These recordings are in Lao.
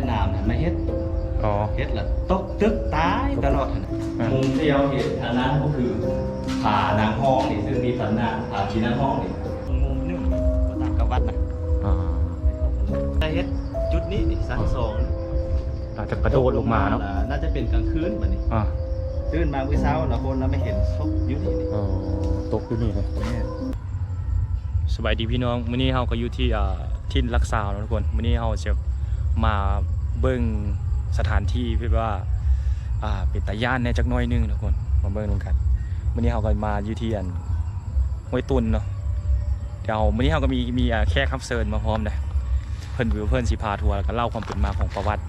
ຫວຽດນາມນະມາເຮັດ ອໍ ເຮັດແລ້ວຕົກຕຶກຕາຍຕະຫຼອດຫັ້ນນະ. ອ່າ ມຸມທີ່ເຮົາເຫັນທາງນັ້ນກໍຄືຜານາງຮອງນີ້ ຊຶ່ງມີຕຳນານຜາຜີນາງຮອງນີ້ ມຸມໜຶ່ງບໍ່ຕ່າງກັບວັດນະ. ອ່າ ຈະເຮັດຈຸດນີ້ນີ້ ຊັ້ນສອງ ອາດຈະກະໂດດລົງມາເນາະ. ໜ້າຈະເປັນກາງຄືນບັດນີ້. ອ່າ ຕື່ນມາມື້ເຊົ້າລະຄົນລະມາເຫັນສົບຢູ່ນີ້ນີ້. ອໍ ຕົກຢູ່ນີ້ເລີຍ. ແມ່ນ. ສະບາຍດີພີ່ນ້ອງ, ມື້ນີ້ເຮົາກໍຢູ່ທີ່ ອ່າ ຖິ່ນຫຼັກຊາວເນາະທຸກຄົນ. ມື້ນີ້ເຮົາຈະມາເບິ່ງສະຖານທີ່ທີ່ວ່າ ອ່າ ເປັນຕາຢ້ານແດ່ຈັກໜ້ອຍໜຶ່ງທຸກຄົນ, ມາເບິ່ງນຳກັນ. ມື້ນີ້ເຮົາກໍມາຢູ່ທີ່ອັນຫ້ວຍຕຸນເນາະ. ດຽວມື້ນີ້ເຮົາກໍມີ ມີ ອ່າ ແຂກຮັບເຊີນມາພ້ອມເດ້. ເພິ່ນ ເພິ່ນຊິພາທົວ ແລ້ວກໍເລົ່າຄວາມເປັນມາຂອງປະຫວັດ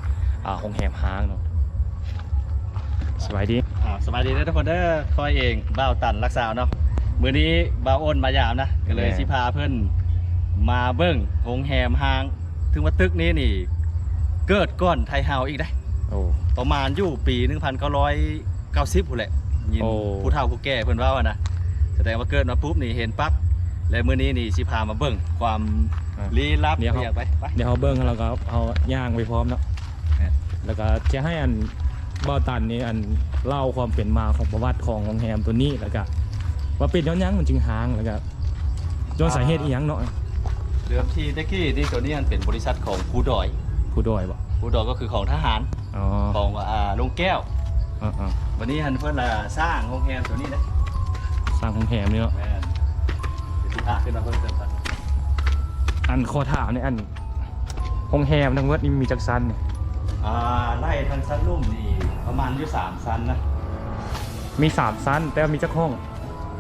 ອ່າ ໂຮງແຮມຮ້າງເນາະ. ສະບາຍດີ. ອ່າ ສະບາຍດີເດີທຸກຄົນເດີ, ຂ້ອຍເອງ ບ່າວຕັນ ລັກສາວເນາະ. ມື້ນີ້ບ່າວໂອນມາຢາມນະ ກໍເລີຍ ແມ່ນ ຊິພາເພິ່ນມາເບິ່ງໂຮງແຮມຮ້າງ, ເຖິງວ່າຕຶກນີ້ນີ້ເກີດກ່ອນໄທເຮົາອີກເດ້. ໂອ້ ປະມານຢູ່ປີໜຶ່ງພັນເກົ້າຮ້ອຍ ເກົ້າສິບພຸ້ນແຫຼະ, ຍິນ ໂອ້ ຜູ້ເຖົ້າຜູ້ແກ່ເພິ່ນເວົ້າຫັ້ນນະ. ສະແດງວ່າເກີດມາປຸບນີ້ເຫັນປັບ, ແລະ ມື້ນີ້ນີ້ຊິພາມາເບິ່ງຄວາມ ອ່າ ລີລັບ ດຽວເຮົາ ໄປ ໄປ ດຽວເຮົາເບິ່ງ ແລ້ວກໍເຮົາຍ່າງໄປພ້ອມເນາະ. ແມ່ນ. ແລ້ວກໍຈະໃຫ້ອັນບ່າວຕັນນີ້ ອັນເລົ່າຄວາມເປັນມາຂອງປະຫວັດຂອງໂຮງແຮມໂຕນີ້ ແລ້ວກໍວ່າເປັນຍ້ອນຫຍັງມັນຈຶ່ງຮ້າງ, ແລ້ວກໍ ຍ້ອນສາເຫດອີ່ຫຍັງເນາະ? ອ່າ ເດີມທີແຕ່ກີ້ນີ້ ໂຕນີ້ມັນເປັນບໍລິສັດຂອງພູດອຍ. ພູດອຍບໍ່? ພູດອຍກໍຄືຂອງທະຫານ. ອໍ ຂອງ ອ່າ ລຸງແກ້ວ. ເອີໆ ບັດນີ້ຫັ້ນເພິ່ນລະສ້າງໂຮງແຮມໂຕນີ້ເດ້. ສ້າງໂຮງແຮມນີ້ເນາະ. ແມ່ນ. ດຽວຊິພາຂຶ້ນມາເບິ່ງເຕີມກ່ອນ. ອັນ ຂໍຖາມແດ່ ອັນ ໂຮງແຮມທັງໝົດນີ້ມີຈັກຊັ້ນນີ້? ອ່າ ໄລ່ທັງຊັ້ນລຸ່ມນີ້ປະມານຢູ່ສາມຊັ້ນນະ. ມີສາມຊັ້ນ ແຕ່ວ່າມີຈັກຫ້ອງ?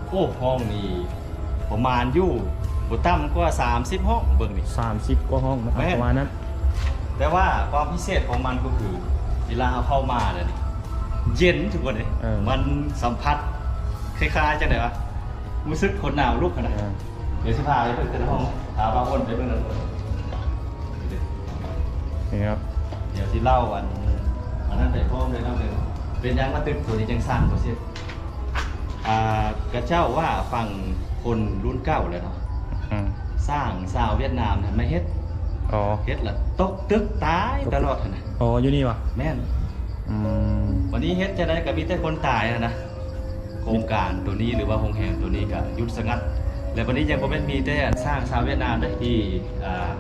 ໂອ້ ຫ້ອງນີ້ປະມານຢູ່ບໍ່ຕ່ຳກວ່າສາມສິບຫ້ອງ ເບິ່ງນີ້ ສາມສິບກວ່າຫ້ອງເນາະ. ແມ່ນ. ປະມານນັ້ນ. ແຕ່ວ່າຄວາມພິເສດຂອງມັນກໍຄື ເວລາເຮົາເຂົ້າມາແລ້ວນີ້ ເຢັນທຸກຄົນເດ້. ເອີ ມັນສຳຜັດຄ້າຍໆ ຈັ່ງໃດວະ ຮູ້ສຶກຂົນໜາວລຸກຫັ້ນນະ. ເອີ ດຽວຊິພາໄປເບິ່ງແຕ່ລະຫ້ອງ, ພາບ່າວໂອນໄປເບິ່ງນຳ. ນີ້ເນາະ ດຽວຊິເລົ່າອັນ ອັນນັ້ນໄປພ້ອມເລີຍເນາະ. ເປັນຫຍັງວ່າຕຶກໂຕນີ້ຈັ່ງສ້າງບໍ່ເສັດ? ອ່າ ຂະເຈົ້າວ່າຝັ່ງຄົນລຸ້ນເກົ່າແຫຼະເນາະ. ອືມ. ສ້າງຊາວຫວຽດນາມນະມາເຮັດ. ອໍ. ເຮັດລະຕົກຕຶກຕາຍຕະຫຼອດຫັ້ນນະ. ອໍ ຢູ່ນີ້ຫວາ? ແມ່ນ. ອືມ. ບັດນີ້ເຮັດຈັ່ງໃດກໍມີແຕ່ຄົນຕາຍຫັ້ນນະ. ໂຄງການໂຕນີ້ ຫຼືວ່າໂຮງແຮມໂຕນີ້ກໍຢຸດສະງັດ. ແລ້ວບັດນີ້ຍັງບໍ່ແມ່ນມີແຕ່ສ້າງຊາວຫວຽດນາມເດ້ທີ່ ອ່າ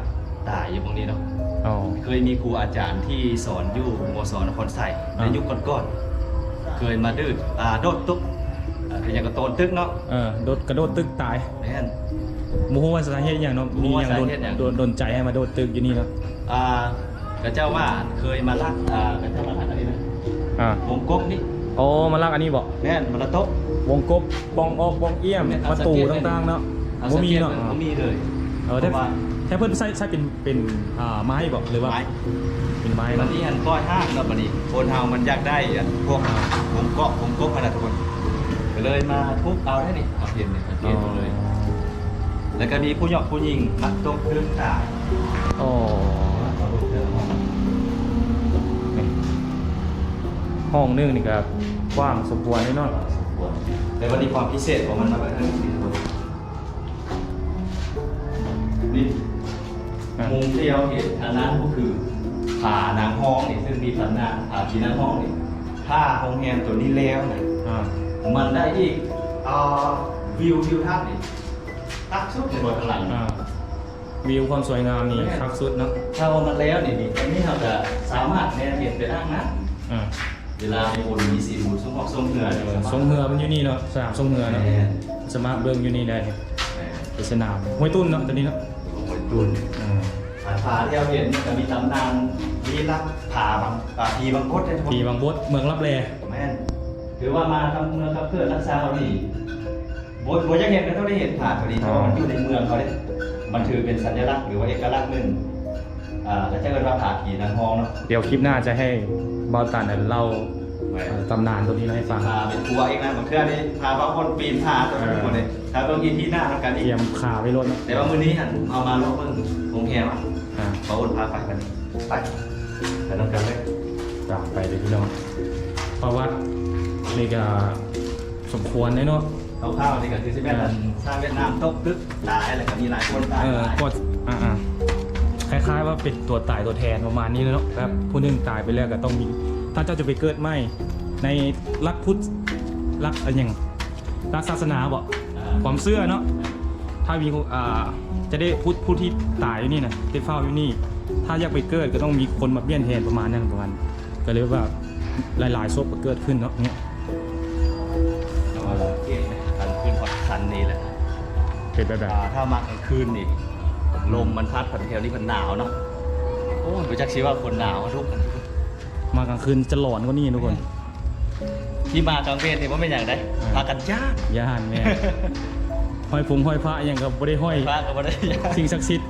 ຕາຍຢູ່ໝ່ອງນີ້ເນາະ. ອໍ. ເຄີຍມີຄູອາຈານທີ່ສອນຢູ່ ມສ ນະຄອນໄຊ ອ່າ ໃນຍຸກກ່ອນໆ ເຄີຍມາດືດ ອ່າ ໂດດຕຶກ ອ່າ ເປັນຫຍັງກໍໂຕນຕຶກເນາະ. ເອີ ໂດດ ກະໂດດຕຶກຕາຍ. ແມ່ນ. ບໍ່ຮູ້ວ່າສາເຫດຫຍັງເນາະ. ມີຫຍັງດົນ ໂດນ ດົນໃຈໃຫ້ມາໂດດຕຶກຢູ່ນີ້ເນາະ? ອ່າ ຂະເຈົ້າວ່າເຄີຍມາລັກ ອ່າ ຂະເຈົ້າມາລັກອັນນີ້ນະ ອ່າ ວົງກົບນີ້. ໂອ້ ມາລັກອັນນີ້ບໍ? ແມ່ນ. ມາລັກໂຕະ ວົງກົບ ປ່ອງອອກປ່ອງອຽມ ແມ່ນ. ປະຕູຕ່າງໆເນາະ. ບໍ່ມີເນາະ. ບໍ່ມີເລີຍ. ເອີ ແຕ່ ເພາະວ່າ ແຕ່ເພິ່ນໃຊ້ ໃຊ້ເປັນ ເປັນ ອ່າ ໄມ້ບໍ ຫຼືວ່າ ໄມ້ ເປັນໄມ້ເນາະ. ບັດນີ້ອັນ ປ່ອຍຮ້າງເນາະ. ບັດນີ້ຄົນເຮົາມັນຢາກໄດ້ອັນພວກວົງເກາະ ວົງກົບຫັ້ນນະທຸກຄົນ, ກໍເລີຍມາທຸບເອົາໄດ້ນີ້. ເອົາເຫັນນີ້ ສັງເກດເບິ່ງເລີຍ. ອໍ. ແລ້ວກໍມີຜູ້ຍອກຜູ້ຍິງມັກຕົກຕື່ນຕາຍ. ອໍ. ນີ້ ຫ້ອງໜຶ່ງນີ້ກໍກວ້າງສົມຄວນເດເນາະ. ສົມຄວນ. ແຕ່ວ່ານີ້ຄວາມພິເສດຂອງມັນມາໄວ້ທາງນີ້ທຸກຄົນ. ນີ້ ອ່າ ມຸມທີ່ເຮົາເຫັນທາງນັ້ນກໍຄືຜານາງຮອງນີ້ ຊຶ່ງມີຕຳນານຜາຜີນາງຮອງນີ້. ຖ້າໂຮງແຮມໂຕນີ້ແລ້ວນະ ອ່າ ມັນໄດ້ອີກ ເອີ ວິວທິວທັດນີ້ຄັກສຸດໃນບ່ອນຂ້າງຫຼັງ. ອ່າ ວິວຄວາມສວຍງາມນີ້ ແມ່ນ ຄັກສຸດເນາະ. ຖ້າວ່າມັນແລ້ວນີ້ ນີ້ ອັນນີ້ເຮົາກະສາມາດແນມເຫັນໄປທາງນັ້ນ. ອ່າ ເວລາມີບຸນມີສິນ ບຸນຊົງຮອກຊົງເຮືອ ເອີ ຊົງເຮືອມັນຢູ່ນີ້ເນາະ, ສະໜາມຊົງເຮືອເນາະ. ແມ່ນ. ສາມາດເບິ່ງຢູ່ນີ້ໄດ້. ແມ່ນ. ເປັນສະໜາມຫ້ວຍຕຸນເນາະ ຕົວນີ້ເນາະ. ຫ້ວຍຕຸນ. ອ່າ ອາ ຜາທີ່ເຮົາເຫັນມັນກະມີຕຳນານລີລັບ ຜາບາງ ອາ ຜີບາງບົດເດ້. ຜີບາງບົດ ເມືອງລັບແລ. ແມ່ນ. ຖືວ່າມາທາງເມືອງຄຳເກີດລັກຊາວນີ້ ບໍ່ ບໍ່ຢາກເຫັນກໍຕ້ອງໄດ້ເຫັນຜາຕົວນີ້ ເພາະວ່າມັນຢູ່ໃນເມືອງເຂົາເດ້. ມັນຖືເປັນສັນຍະລັກ ຫຼືວ່າເອກະລັກໜຶ່ງ ອ່າ ເຂົາເຈົ້າເອີ້ນວ່າຜາຜີນາງຮອງເນາະ. ດຽວຄລິບໜ້າຈະໃຫ້ບ່າວຕັນນັ້ນເລົ່າ ແມ່ນ ເອີ ຕຳນານຕົວນີ້ໃຫ້ຟັງ. ພາໄປທົວເອງນະ, ບາງເທື່ອນີ້ພາບ່າວໂອນປີນຜາຕົວນີ້ໝົດເລີຍ. ຖ້າເບິ່ງອີພີໜ້ານຳກັນອີກ. ຕຽມຂາໄວ້ໂລດເນາະ. ແຕ່ວ່າມື້ນີ້ຫັ້ນເຮົາມາເລາະເບິ່ງໂຮງແຮມ. ອ່າ ບ່າວໂອນພາໄປບັດນີ້. ໄປ ໄປນຳກັນເລີຍ. ຕາມໄປເດີພີ່ນ້ອງ. ປະຫວັດນີ້ກະສົມຄວນເດ້ເນາະ. ຄ່າວໆນີ້ກໍຄືຊິແມ່ນ ອ່າ ຊາວຫວຽດນາມຕົກຕຶກຕາຍ ແລ້ວກໍມີຫຼາຍຄົນຕາຍ. ເອີ ກໍ ອ່າໆ ໃຜ ຄ້າຍໆວ່າເປັນຕົວຕາຍຕົວແທນປະມານນີ້ເນາະ ແບບຜູ້ໜຶ່ງຕາຍໄປແລ້ວກໍຕ້ອງມີ ຖ້າເຈົ້າຈະໄປເກີດໃໝ່ໃນຫຼັກພຸດ ຫຼັກອັນຫຍັງ ຫຼັກສາສະໜາບໍ ຄວາມເຊື່ອເນາະ ຖ້າມີ ອ່າ ຈະໄດ້ຜູ້ ຜູ້ທີ່ຕາຍຢູ່ນີ້ນະ ໄດ້ເຝົ້າຢູ່ນີ້ ຖ້າຢາກໄປເກີດກໍຕ້ອງມີຄົນມາປ່ຽນແທນປະມານນັ້ນ ປະມານ ກໍເລີຍວ່າຫຼາຍໆສົບກໍເກີດຂຶ້ນເນາະ ນີ້ ເອີ ຄັນຂຶ້ນຮອດຂັ້ນນີ້ແຫຼະ ເປັນແບບໃດ? ອ່າ ຖ້າມາກາງຄືນນີ້ ລົມມັນພັດ ພັດແຖວນີ້ພັດໜາວເນາະ ໂອ້ຍ ບໍ່ຈັກຊິວ່າຄົນໜາວທຸກ ມາກາງຄືນຈະຫຼອນກວ່ານີ້ທຸກຄົນ ທີ່ມາກາງເວັນນີ້ບໍ່ແມ່ນຫຍັງໃດ ອ່າ ພາກັນຢ້ານ ຢ້ານແມ່ນ ຫ້ອຍພົງຫ້ອຍພະຫຍັງກໍບໍ່ໄດ້ຫ້ອຍ ພະກໍບໍ່ໄດ້ ສິ່ງສັກສິດ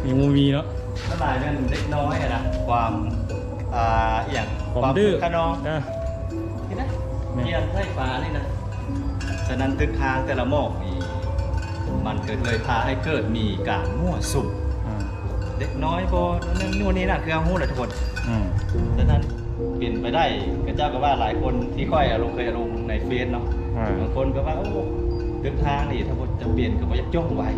ຍັງບໍ່ມີເນາະ ສ່ວນຫຼາຍແມ່ນເດັກນ້ອຍຫັ້ນນະ ຄວາມ ອ່າ ອີ່ຫຍັງ ຄວາມ ຄວາມດື້ ຄະນອງ ເອີ ນີ້ນະ ແມ່ນ ເປັນໄຟຟ້ານີ້ນະ ສະນັ້ນຕຶກຮ້າງແຕ່ລະໝອກນີ້ ມັນກໍເລີຍພາໃຫ້ເກີດມີການມົ້ວສຸມ ອ່າ ເດັກນ້ອຍບໍ່ ນັ້ນ ໂນ່ນນີ້ນັ້ນ ຄືເຮົາຮູ້ແຫຼະທຸກຄົນ ອືມ ສະນັ້ນ ເປັນໄປໄດ້ ຂະເຈົ້າກໍວ່າຫຼາຍຄົນທີ່ຂ້ອຍເອົາລົງ ເຄີຍເອົາລົງໃນເຟສເນາະ ອ່າ ບາງຄົນກໍວ່າ ໂອ້ ຕຶກຮ້າງນີ້ ຖ້າບໍ່ຈຳເປັນກໍບໍ່ຢາກຈົ່ງໄວ້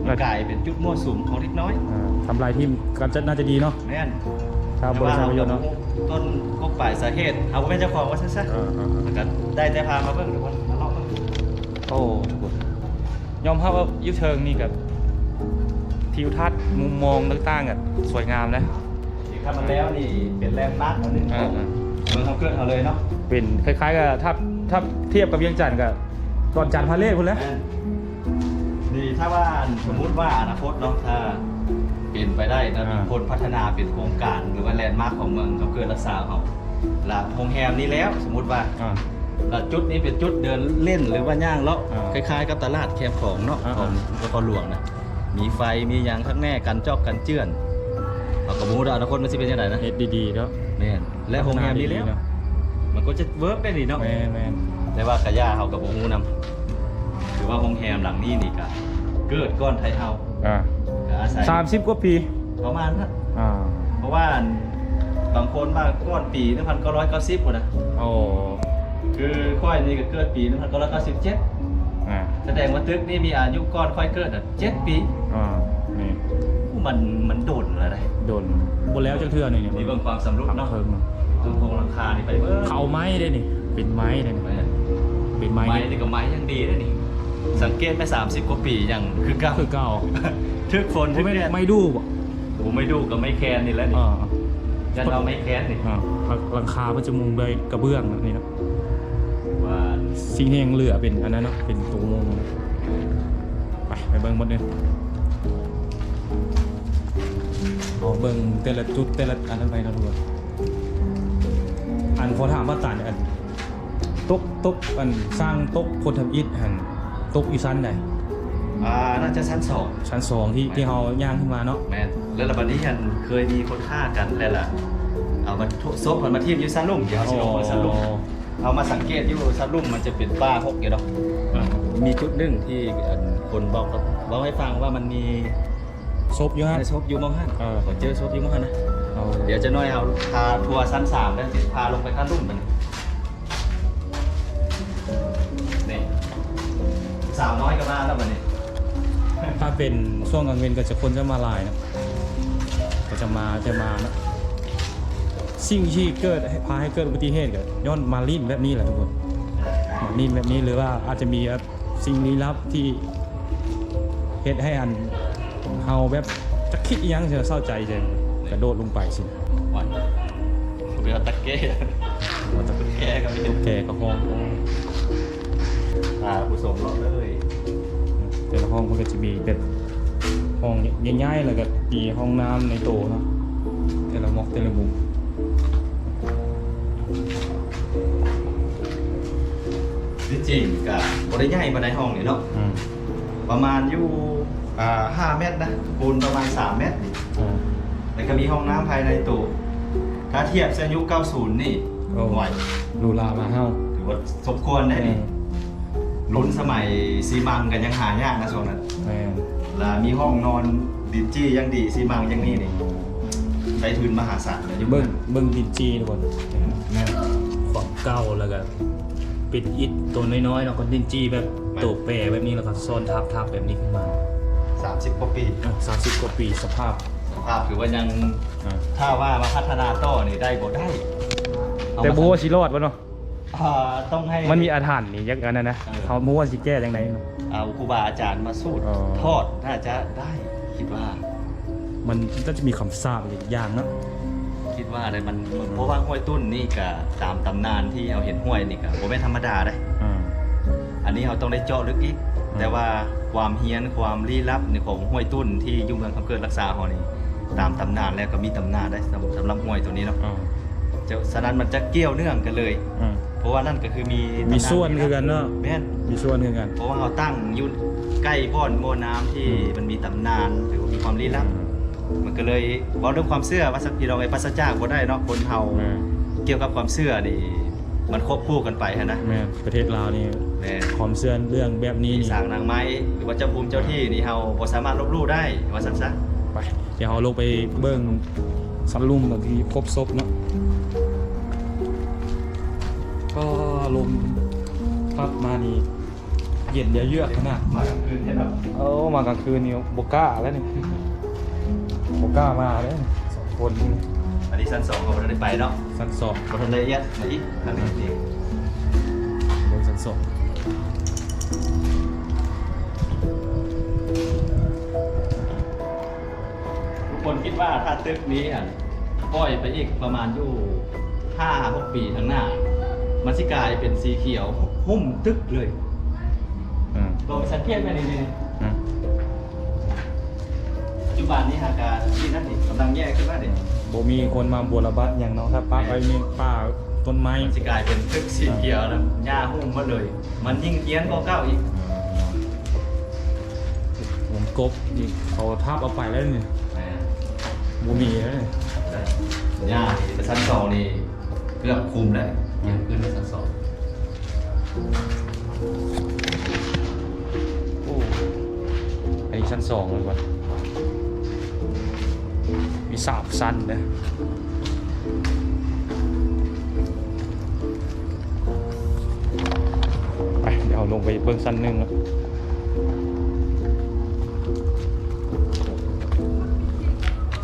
ມັນກາຍເປັນຈຸດມົ້ວສຸມຂອງເດັກນ້ອຍ ອ່າ ທຳລາຍຖິ້ມ ກຳຈັດໜ້າຈະດີເນາະ ແມ່ນ ຖ້າບໍ່ໄດ້ໃຊ້ປະໂຫຍດເນາະ ແຕ່ວ່າເຮົາກໍບໍ່ຮູ້ຕົ້ນກົກປາຍສາເຫດ ເຮົາບໍ່ແມ່ນເຈົ້າຂອງວ່າຊັ້ນຊະ ອ່າໆໆ ແລ້ວກໍໄດ້ແຕ່ພາມາເບິ່ງທຸກຄົນ ມາເລາະເບິ່ງ ໂອ້ ທຸກຄົນ ຍອມຮັບວ່າຢູ່ເທິງນີ້ກໍທິວທັດມຸມມອງຕ່າງໆກໍສວຍງາມນະ ນີ້ ຄັນມັນແລ້ວນີ້ເປັນແລນມາກອັນໜຶ່ງຂອງ ອ່າໆ ເມືອງຄຳເກີດເຮົາເລີຍເນາະ ເປັນຄ້າຍໆກັບ ຖ້າ ຖ້າທຽບກັບວຽງຈັນກໍດອນຈານພາເລດພຸ້ນແຫຼະ ແມ່ນ ນີ້ ຖ້າວ່າ ອືມ ສົມມຸດວ່າອະນາຄົດເນາະ ຖ້າເປັນໄປໄດ້ນະ ອ່າ ມີຄົນພັດທະນາເປັນໂຄງການ ຫຼືວ່າແລນມາກຂອງເມືອງຄຳເກີດລາຊາວເຮົາ ລະໂຮງແຮມນີ້ແລ້ວ ສົມມຸດວ່າ ອ່າ ລະຈຸດນີ້ເປັນຈຸດເດີນຫຼິ້ນ ຫຼືວ່າຍ່າງເລາະ ອ່າ ຄ້າຍໆກັບຕະຫຼາດແຄມຂອງເນາະ ອ່າໆ ຂອງນະຄອນຫຼວງນະ ມີໄຟ ມີຫຍັງຄັກແນ່ ກັນຈອກກັນເຈື່ອນ ເຮົາກໍບໍ່ຮູ້ວ່າອະນາຄົດມັນຊິເປັນຈັ່ງໃດນະ ເຮັດດີໆເນາະ ແມ່ນ ແລະໂຮງແຮມນີ້ແລ້ວ ພັດທະນາດີໆເນາະ ມັນກໍຈະເວີກໄດ້ນີ້ເນາະ ແມ່ນໆ ແຕ່ວ່າກະຢ່າ ເຮົາກໍບໍ່ຮູ້ນຳ ຄືວ່າໂຮງແຮມຫຼັງນີ້ນີ້ກະເກີດກ່ອນໄທເຮົາ ອ່າ ກະອາໄສ ສາມສິບກວ່າປີ ປະມານນັ້ນ ອ່າ ເພາະວ່າບາງຄົນວ່າກ່ອນປີໜຶ່ງພັນເກົ້າຮ້ອຍເກົ້າສິບພຸ້ນນະ ໂອ້ ຄືຂ້ອຍນີ້ກໍເກີດປີໜຶ່ງພັນເກົ້າຮ້ອຍເກົ້າສິບເຈັດ ອ່າ ສະແດງວ່າຕຶກນີ້ມີອາຍຸກ່ອນຂ້ອຍເກີດນະ ເຈັດປີ ອ່າ ນີ້ ໂອ້ ມັນ ມັນດົນແລ້ວເດ້ ດົນ ບໍ່ແລ້ວຈັກເທື່ອນີ້ ນີ້ເບິ່ງຄວາມຊຳລຸດເນາະ ເທິງເນາະ ເທິງໂຄງຫຼັງຄານີ້ໄປເບິ່ງ ເຂົາໄມ້ເດ້ນີ້ ເປັນໄມ້ເດ້ນີ້ ໄມ້ ເປັນໄມ້ ໄມ້ນີ້ກໍໄມ້ຢ່າງດີເດ້ນີ້ ສັງເກດໄປສາມສິບກວ່າປີຍັງຄືເກົ່າ ຄືເກົ່າ ຖືກຝົນຖືກແດດ ບໍ່ແມ່ນໄມ້ດູ່ບໍ? ໂອ້ ໄມ້ດູ່ກັບໄມ້ແຄນນີ້ແຫຼະນີ້ ອ່າ ຢ້ານວ່າໄມ້ແຄນນີ້ ອ່າ ຫຼັງ ຫຼັງຄາເພິ່ນຈະມຸງດ້ວຍກະເບື້ອງແບບນີ້ເນາະ ວ່າ ສິ່ງທີ່ຍັງເຫຼືອເປັນອັນນັ້ນເນາະ ເປັນຕົວມຸງ ໄປ ໄປເບິ່ງໝົດເດີ ເອົາເບິ່ງແຕ່ລະຈຸດແຕ່ລະອັນນັ້ນໄປເນາະທຸກຄົນ ອັນຂໍຖາມວ່າຕານ ອັນຕົກ ຕົກ ອັນສ້າງຕົກຄົນທຳອິດຫັ້ນ ຕົກຢູ່ຊັ້ນໃດ? ອ່າ ໜ້າຈະຊັ້ນສອງ ຊັ້ນສອງທີ່ ແມ່ນ ທີ່ເຮົາຍ່າງຂຶ້ນມາເນາະ ແມ່ນ ແລ້ວລະບັດນີ້ຫັ້ນເຄີຍມີຄົນຂ້າກັນແລ້ວລະ ເອົາມາ ສົບມັນມາຖິ້ມຢູ່ຊັ້ນລຸ່ມ ດຽວເຮົາຊິລົງເບິ່ງຊັ້ນລຸ່ມ ອໍ ເຮົາມາສັງເກດຢູ່ຊັ້ນລຸ່ມ ມັນຈະເປັນປ່າຮົກຢູ່ດອກ ອ່າ ມີຈຸດໜຶ່ງທີ່ ອັນ ຄົນເວົ້າກັບ ເວົ້າໃຫ້ຟັງວ່າມັນມີສົບຢູ່ຫັ້ນ ມີສົບຢູ່ໝ່ອງຫັ້ນ ເອີ ເຂົາເຈີສົບຢູ່ໝ່ອງຫັ້ນນະ ເອົາ ດຽວຈັກໜ້ອຍເຮົາພາທົວຊັ້ນສາມ ແລ້ວຊິພາລົງໄປຂັ້ນລຸ່ມບັດນີ້ ນີ້ ສາວນ້ອຍກໍມາແລ້ວບັດນີ້ ຖ້າເປັນຊ່ວງກາງເວັນກໍຈະ ຄົນຈະມາຫຼາຍເນາະ ກໍຈະມາ ຈະມາເນາະ ສິ່ງທີ່ເກີດ ພາໃຫ້ເກີດອຸບັດຕິເຫດກໍຍ້ອນມາຫຼິ້ນແບບນີ້ແຫຼະທຸກຄົນ ມາຫຼິ້ນແບບນີ້ ຫຼືວ່າອາດຈະມີແບບ ສິ່ງລີ້ລັບທີ່ເຮັດໃຫ້ອັນເຮົາແບບຈັກຄິດອີ່ຫຍັງ ເສົ້າໃຈ ກະໂດດລົງໄປຊີ້ນະ ໂອ້ຍ ເປັນຕະແກ່ ຕະແກ່ກໍມີ ຕະແກ່ກໍຮ້ອງ ພາຜູ້ຊົມເລາະເລີຍ ແຕ່ລະຫ້ອງມັນກໍຈະມີແບບຫ້ອງໃຫຍ່ໆ ແລ້ວກໍມີຫ້ອງນ້ຳໃນໂຕເນາະ ແຕ່ລະໝອກແຕ່ລະມຸມ. ທີ່ຈິງກະບໍ່ໄດ້ໃຫຍ່ປານໃດຫ້ອງນີ້ເນາະ ອືມ ປະມານຢູ່ ອ່າ ຫ້າແມັດນະ ຄູນປະມານສາມແມັດນີ້ ອືມ ແລ້ວກະມີຫ້ອງນ້ຳພາຍໃນໂຕ ຖ້າທຽບໃສ່ຍຸກເກົ້າສິບນີ້ ໂອ້ ໂຫຍ ຫຼູຫຼາມາເຮົາ ຖືວ່າສົມຄວນໄດ໋ນີ້ ອືມ ລຸ້ນສະໄໝຊີມັງກະຍັງຫາຍາກນະຊ່ວງນັ້ນ ແມ່ນ ລະມີຫ້ອງນອນດິນຈີ່ຢ່າງດີ ຊີມັງຢ່າງນີ້ນີ້ ໃຊ້ທຶນມະຫາສານຢູ່ ເບິ່ງ ເບິ່ງດິນຈີ່ທຸກຄົນ ແມ່ນ ຄວາມເກົ່າ ແລ້ວກະເປັນອິດໂຕນ້ອຍໆເນາະ ກໍດິນຈີ່ແບບ ແມ່ນ ໂຕແປແບບນີ້ ແລ້ວກໍຊ້ອນທັບໆແບບນີ້ຂຶ້ນມາ ສາມສິບກວ່າປີ ເອີ ສາມສິບກວ່າປີ ສະພາບ ພາບຖືວ່າຍັງ ອ່າ ຖ້າວ່າມາພັດທະນາຕໍ່ນີ້ໄດ້ບໍ່ໄດ້ ແຕ່ບໍ່ຮູ້ວ່າຊິລອດບໍ່ເນາະ. ອ່າ ຕ້ອງໃຫ້ ມັນມີອາຖັນນີ້ ຢາກອັນນັ້ນນະ ເອີ ເຮົາບໍ່ຮູ້ວ່າຊິແກ້ຈັ່ງໃດເນາະ. ເອົາຄູບາອາຈານມາສູດ ອໍ ທອດ ໜ້າຈະໄດ້ ຄິດວ່າ ມັນໜ້າຈະມີຄຳສາບອີກຢ່າງເນາະ ຄິດວ່າໄດ້. ມັນ ເອີ ເພາະວ່າຫ້ວຍຕຸ້ນນີ້ກະຕາມຕຳນານທີ່ເຮົາເຫັນຫ້ວຍນີ້ກະບໍ່ແມ່ນທຳມະດາເດ້. ອືມ ອັນນີ້ເຮົາຕ້ອງໄດ້ເຈາະເລິກອີກ ອືມ ແຕ່ວ່າຄວາມຮຽນ ຄວາມລີ້ລັບໃນຂອງຫ້ວຍຕຸ້ນທີ່ຢູ່ເມືອງຄຳເກີດລັກຊາວເຮົານີ້ ຕາມຕຳນານແລ້ວກໍມີຕຳນານໄດ້ ສຳ ສຳລັບຫ້ວຍຕົວນີ້ເນາະ. ອໍ ເຈົ້າ ສະນັ້ນມັນຈະກ່ຽວເນື່ອງກັນເລີຍ. ອືມ ເພາະວ່ານັ້ນກໍຄືມີ ມີສ່ວນຄືກັນເນາະ. ແມ່ນ ມີສ່ວນຄືກັນ ເພາະວ່າເຮົາຕັ້ງຢູ່ໃກ້ບ່ອນບໍ່ນ້ຳທີ່ ອືມ ມັນມີຕຳນານ ຫຼືວ່າມີຄວາມລີ້ລັບ. ອືມ ມັນກໍເລີຍເວົ້າເລື່ອງຄວາມເຊື່ອວ່າຊັ້ນ ພີ່ນ້ອງເອີຍ ປາສະຈາກບໍ່ໄດ້ເນາະ ຄົນເຮົາ. ແມ່ນ ກ່ຽວກັບຄວາມເຊື່ອນີ້ ມັນຄວບຄູ່ກັນໄປຫັ້ນນະ. ແມ່ນ ປະເທດລາວນີ້ ແມ່ນ ຄວາມເຊື່ອເລື່ອງແບບນີ້ນີ້ ປີສາງນາງໄມ້ ຫຼືວ່າເຈົ້າພູມເຈົ້າທີ່ນີ້ ເຮົາບໍ່ສາມາດລົບຫຼູ່ໄດ້ ວ່າຊັ້ນຊະ. ໄປ ດຽວເຮົາລົງໄປເບິ່ງຊັນລຸ່ມທີ່ພົບສົບເນາະ. ກໍລົມພັດມານີ້ ເຢັນເຍືອກໆຂະໜາດ. ມາກາງຄືນເດ້ເນາະ. ເອີ ມາກາງຄືນນີ້ບໍ່ກ້າແລ້ວນີ້ ບໍ່ກ້າມາເດ້ສອງຄົນນີ້. ອັນນີ້ຊັ້ນສອງກໍບໍ່ທັນໄດ້ໄປເນາະ. ຊັ້ນສອງບໍ່ທັນລະອຽດມາອີກ. ອັນນີ້ ນີ້ ເບິ່ງຊັ້ນສອງ. ທຸກຄົນຄິດວ່າຖ້າຕຶກນີ້ຫັ້ນ ປ່ອຍໄປອີກປະມານຢູ່ຫ້າຫົກປີຂ້າງໜ້າ ມັນຊິກາຍເປັນສີຂຽວຫຸ້ມຕຶກເລີຍ. ອືມ ລອງໄປສັງເກດເບິ່ງນີ້ ອືມ ປັດຈຸບັນນີ້ຫາການນີ້ນັ້ນນີ້ ກຳລັງແຍກຂຶ້ນມາເດ້. ບໍ່ມີຄົນມາບົວລະບັດຫຍັງເນາະ ຖ້າປະໄວ້ມີປ່າຕົ້ນໄມ້ ມັນຊິກາຍເປັນຕຶກສີຂຽວ ແລ້ວຫຍ້າຫຸ້ມໝົດເລີຍ. ມັນຍິ່ງຮຽນກວ່າເກົ່າອີກ. ອືມ ມັນກົບນີ້ ເຂົາທັບເອົາໄປແລ້ວນີ້. ແມ່ນ ບໍ່ມີແລ້ວນີ້. ຫຍ້ານີ້ໄປຊັ້ນສອງນີ້ເກືອບຄຸມແລ້ວ ຍັງຂຶ້ນໄປຊັ້ນສອງ. ໂອ້ ອັນນີ້ຊັ້ນສອງແມ່ນບໍ່? ມີສາມຊັ້ນເດ້. ໄປ ດຽວເຮົາລົງໄປເບິ່ງຊັ້ນໜຶ່ງເນາະ.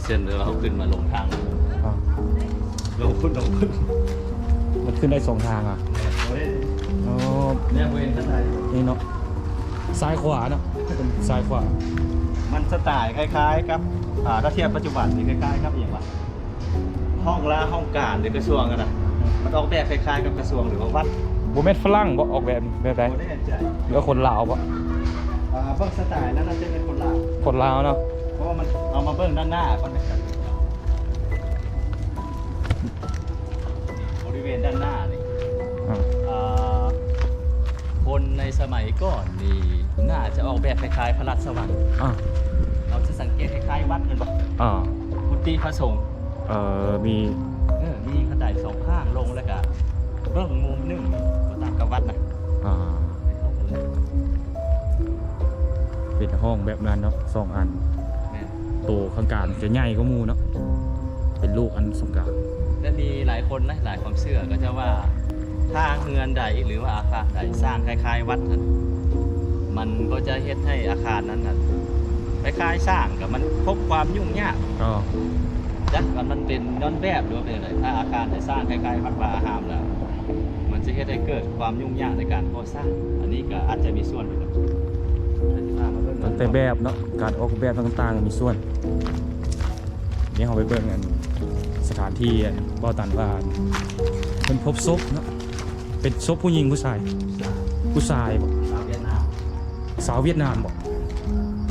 ເຊັ່ນເດີ ເຮົາຂຶ້ນມາລົງທາງ ອ່າ ລົງພຸ້ນ ລົງພຸ້ນ. ມັນຂຶ້ນໄດ້ສອງທາງອ່ະ? ໂອ້ ແນວບໍ່ເຫັນທາງໃດ ນີ້ເນາະ. ຊ້າຍຂວາເນາະ ເປັນຊ້າຍຂວາ. ມັນສະໄຕລ໌ຄ້າຍໆກັບ ອ່າ ຖ້າທຽບປັດຈຸບັນນີ້ຄ້າຍໆກັບອີ່ຫຍັງວະ ຫ້ອງລາຫ້ອງການ ຫຼື ກະຊວງຫັ້ນນະ. ມັນອອກແບບຄ້າຍໆກັບກະຊວງ ຫຼືວ່າວັດ. ບໍ່ແມ່ນຝຣັ່ງບໍ່ ອອກແບບນີ້ ແບບໃດ? ບໍ່ແນ່ໃຈ. ຫຼືວ່າຄົນລາວບໍ່? ອ່າ ເບິ່ງສະໄຕລ໌ແລ້ວໜ້າຈະເປັນຄົນລາວ. ຄົນລາວເນາະ. ເພາະວ່າມັນເອົາມາເບິ່ງດ້ານໜ້າກ່ອນ. ບໍລິເວນດ້ານໜ້ານີ້ ອ່າ ອ່າ ຄົນໃນສະໄໝກ່ອນນີ້ໜ້າຈະອອກແບບຄ້າຍໆພະລາຊະວັງ. ອ່າ ເຮົາຈະສັງເກດຄ້າຍໆວັດແມ່ນບໍ່? ອ່າ ກຸຕິພະສົງ. ເອີ ມີ ເອີ ມີຂັ້ນໄດສອງຂ້າງລົງ ແລ້ວກະເບິ່ງມຸມໜຶ່ງ ກໍຕ່າງກັບວັດນະ. ອ່າ ເປັນຫ້ອງແບບນັ້ນເນາະ ສອງອັນ. ແມ່ນ. ໂຕຂ້າງກາງຈະໃຫຍ່ກວ່າໝູ່ເນາະ ເປັນລູກອັນສູງກາງ. ແລະ ມີຫຼາຍຄົນນະ ຫຼາຍຄວາມເຊື່ອ ເຂົາເຈົ້າວ່າ ຖ້າເຮືອນໃດ ຫຼືວ່າອາຄານໃດສ້າງຄ້າຍໆວັດຫັ້ນ ມັນກໍຈະເຮັດໃຫ້ອາຄານນັ້ນນະ ຄ້າຍໆສ້າງ ກໍມັນພົບຄວາມຫຍຸ້ງຍາກ. ອໍ ຈັກວ່າມັນເປັນຍ້ອນແບບ ຫຼືວ່າເປັນຈັ່ງໃດ ຖ້າອາຄານໃດສ້າງຄ້າຍໆວັດວາອາຮາມແລ້ວ ມັນຈະເຮັດໃຫ້ເກີດຄວາມຫຍຸ້ງຍາກໃນການກໍ່ສ້າງ. ອັນນີ້ກໍອາດຈະມີສ່ວນຄືກັນ. ຕັ້ງແຕ່ແບບເນາະ ການອອກແບບຕ່າງໆມີສ່ວນ. ດຽວເຮົາໄປເບິ່ງອັນສະຖານທີ່ອັນເວົ້າຕັນວ່າເພິ່ນພົບສົບເນາະ. ເປັນສົບຜູ້ຍິງຜູ້ຊາຍ? ຜູ້ຊາຍບໍ? ຊາວຫວຽດນາມ. ຊາວຫວຽດນາມບໍ?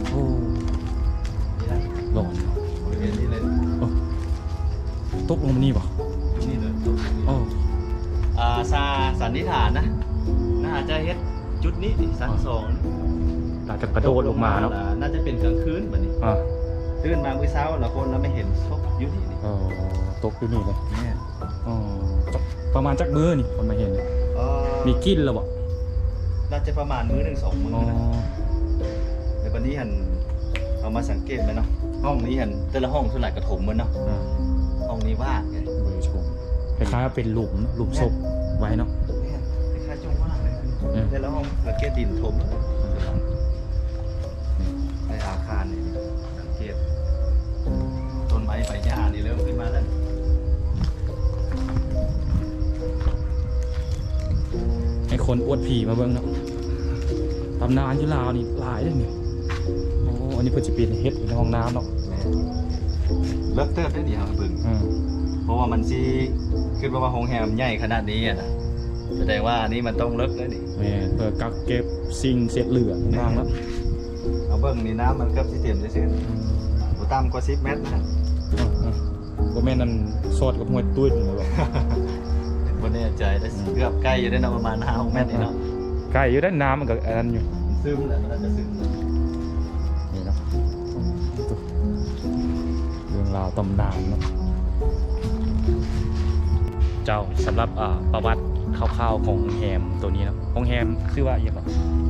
ໂອ້ ນີ້ນະ ຫຼອນ ບໍລິເວນນີ້ເລີຍ. ໂອ້ ຕົກລົງມານີ້ບໍ? ນີ້ເລີຍ ຕົກລົງນີ້. ໂອ້ ອ່າ ສາ ສັນນິຖານນະ ໜ້າຈະເຮັດ ຈຸດນີ້ນີ້ ຊັ້ນສອງນີ້ ໜ້າຈະກະໂດດລົງມາເນາະ. ໜ້າຈະເປັນກາງຄືນບັດນີ້. ອ່າ ຕື່ນມາມື້ເຊົ້າແລ້ວຄົນລະມາເຫັນສົບຢູ່ນີ້ນີ້. ອໍ ຕົກຢູ່ນີ້ເລີຍ. ແມ່ນ. ອໍ ປະມານຈັກມື້ນີ້ຄົນມາເຫັນ? ເອີ ມີກິ່ນແລ້ວບໍ? ໜ້າຈະປະມານມື້ໜຶ່ງສອງມື້. ອໍ ແລ້ວບັດນີ້ຫັ້ນ ເຮົາມາສັງເກດແມ່ນເນາະ ຫ້ອງນີ້ຫັ້ນ ແຕ່ລະຫ້ອງສ່ວນຫຼາຍກະຖົມໝົດເນາະ. ອ່າ ຫ້ອງນີ້ວ່າງເດ. ບໍ່ໄດ້ຖົມ. ຄ້າຍໆວ່າເປັນຫຼຸມເນາະ ຫຼຸມສົບໄວ້ເນາະ. ແມ່ນ ຄ້າຍໆຈົງວ່າງເລີຍ. ອືມ ແຕ່ລະຫ້ອງກະເກດດິນຖົມ. ໃນອາຄານນີ້ສັງເກດ ໄປ ໄປ ຢ່ານີ້ເລີ່ມຂຶ້ນມາແລ້ວ ໃຫ້ຄົນອວດຜີມາເບິ່ງເນາະ. ຕຳນານຢູ່ລາວນີ້ຫຼາຍເດ້ນີ້. ໂອ້ ອັນນີ້ເພິ່ນຊິເປັນເຮັດຢູ່ໃນຫ້ອງນ້ຳເນາະ. ແມ່ນ ເລິກເຕີບເດ້ນີ້ ເຮົາເບິ່ງ ອືມ ເພາະວ່າມັນຊິ ຄິດວ່າ ວ່າໂຮງແຮມໃຫຍ່ຂະໜາດນີ້ຫັ້ນນະ ສະແດງວ່າອັນນີ້ມັນຕ້ອງເລິກເດ້ນີ້. ແມ່ນ ເພື່ອກັກເກັບສິ່ງເສດເຫຼືອຕ່າງໆເນາະ. ເຮົາເບິ່ງນີ້ ນ້ຳມັນເກືອບຊິເຕັມເດ້ ອືມ ບໍ່ຕ່ຳກວ່າສິບແມັດນະ. ອືມ ບໍ່ແມ່ນອັນສອດກັບຫ້ວຍຕຸ້ຍພຸ້ນບໍ? ບໍ່ແນ່ໃຈເດ້ ອືມ ເກືອບໃກ້ຢູ່ເດ້ເນາະ ປະມານຫ້າຫົກແມັດນີ້ເນາະ. ໃກ້ຢູ່ເດ້ ນ້ຳມັນກໍອັນນັ້ນຢູ່ ມັນຊຶມແຫຼະ ມັນອາດຈະຊຶມ. ນີ້ເນາະ ເລື່ອງລາວຕຳນານເນາະ. ເຈົ້າ ສຳລັບ ອ່າ ປະຫວັດຄ່າວໆຂອງໂຮງແຮມໂຕນີ້ເນາະ. ໂຮງແຮມຊື່ວ່າຫຍັງເກາະ?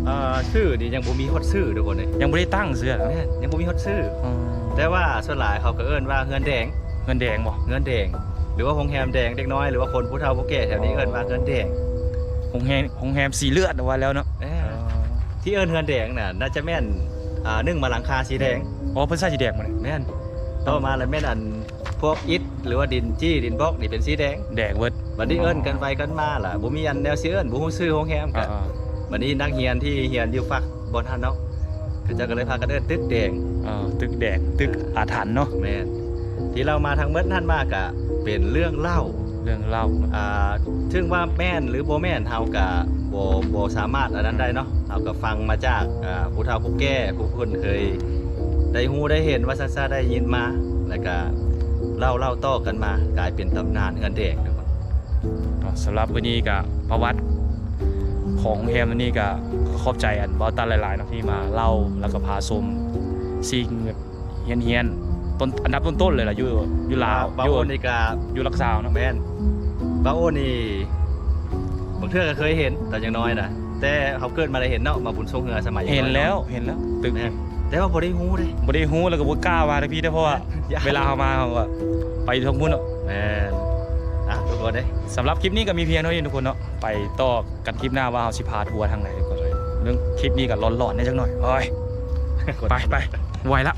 ເອີ ຊື່ນີ້ຍັງບໍ່ມີຮອດຊື່ທຸກຄົນເອີຍ ຍັງບໍ່ໄດ້ຕັ້ງຊື່. ແມ່ນ ຍັງບໍ່ມີຮອດຊື່. ອືມ ແຕ່ວ່າສ່ວນຫຼາຍເຂົາກໍເອີ້ນວ່າເຮືອນແດງ. ເຮືອນແດງບໍ? ເຮືອນແດງ ຫຼືວ່າໂຮງແຮມແດງເດັກນ້ອຍ ຫຼືວ່າຄົນຜູ້ເຖົ້າຜູ້ແກ່ແຖວນີ້ເອີ້ນວ່າເຮືອນແດງ. ໂຮງແຮມ ໂຮງແຮມສີເລືອດວ່າແລ້ວເນາະ. ເອີ ເອີ ທີ່ເອີ້ນເຮືອນແດງນະ ໜ້າຈະແມ່ນ ອ່າ ໜຶ່ງມາຫຼັງຄາສີແດງ. ອໍ ເພິ່ນໃສ່ສີແດງບໍ່ນີ້? ແມ່ນ ຕໍ່ມາລະແມ່ນອັນ ພວກອິດ ຫຼືວ່າດິນຈີ້ ດິນບລັອກນີ້ເປັນສີແດງ ແດງເບິດ. ບັດນີ້ເອີ້ນກັນໄປກັນມາລະ ບໍ່ມີອັນແນວຊິເອີ້ນ ບໍ່ຮູ້ຊື່ໂຮງແຮມກະ. ອ່າໆ ບັດນີ້ນັກຮຽນທີ່ຮຽນຢູ່ຟາກບ່ອນຫັ້ນເນາະ ເຂົາເຈົ້າກໍເລີຍພາກັນເອີ້ນຕຶກແດງ. ເອີ ຕຶກແດງ ຕຶກອາຖັນເນາະ. ແມ່ນ ທີ່ເລົ່າມາທັງໝົດນັ້ນມາກະເປັນເລື່ອງເລົ່າ ເລື່ອງເລົ່າເນາະ. ອ່າ ເຖິງວ່າແມ່ນຫຼືບໍ່ແມ່ນ ເຮົາກະບໍ່ ບໍ່ສາມາດອັນນັ້ນໄດ້ເນາະ. ເຮົາກໍຟັງມາຈາກ ອ່າ ຜູ້ເຖົ້າຜູ້ແກ່ ຜູ້ເພິ່ນເຄີຍໄດ້ຮູ້ໄດ້ເຫັນວ່າຊັ້ນຊະ ໄດ້ຍິນມາ ແລ້ວກະເລົ່າ ເລົ່າຕໍ່ກັນມາ ກາຍເປັນຕຳນານເຮືອນແດງທຸກຄົນເນາະ. ສຳລັບມື້ນີ້ກະປະຫວັດຂອງໂຮງແຮມນີ້ກະ ຂອບໃຈອັນບ່າວຕັນຫຼາຍໆເນາະ ທີ່ມາເລົ່າ ແລ້ວກະພາຊົມສິ່ງ ຮຽນ ຮຽນຕົ້ນ ອັນດັບຕົ້ນໆເລີຍລະ ຢູ່ ຢູ່ລາວ ບ່າວ ຢູ່ ໂອນີ້ກະ ຢູ່ຫຼັກຊາວເນາະ. ແມ່ນ ບ່າວໂອນີ້ບາງເທື່ອກໍເຄີຍເຫັນຕອນຍັງນ້ອຍນະ ແຕ່ເຮົາເກີດມາໄດ້ເຫັນເນາະ ມາບຸນຊ່ວງເຮືອສະໄໝ ເຫັນແລ້ວ ເຫັນແລ້ວຕຶກ. ແມ່ນ ແຕ່ວ່າບໍ່ໄດ້ຮູ້ເດ້ ບໍ່ໄດ້ຮູ້ ແລ້ວກໍບໍ່ກ້າມາທາງພີ້ເດ້ ເພາະວ່າເວລາເຮົາມາ ເຮົາກໍໄປທາງພຸ້ນເນາະ. ແມ່ນ ອ່ະ ທຸກຄົນເດ້ ສຳລັບຄລິບນີ້ກໍມີພຽງເທົ່ານີ້ທຸກຄົນເນາະ. ໄປຕໍ່ກັນຄລິບໜ້າວ່າເຮົາຊິພາທົວທາງໃດທຸກຄົນເອີຍ. ເລື່ອງຄລິບນີ້ກໍຫຼອນໆແດ່ຈັກໜ້ອຍ. ໂອ້ຍ ໄປ ໄປ ບໍ່ໄຫວລະ.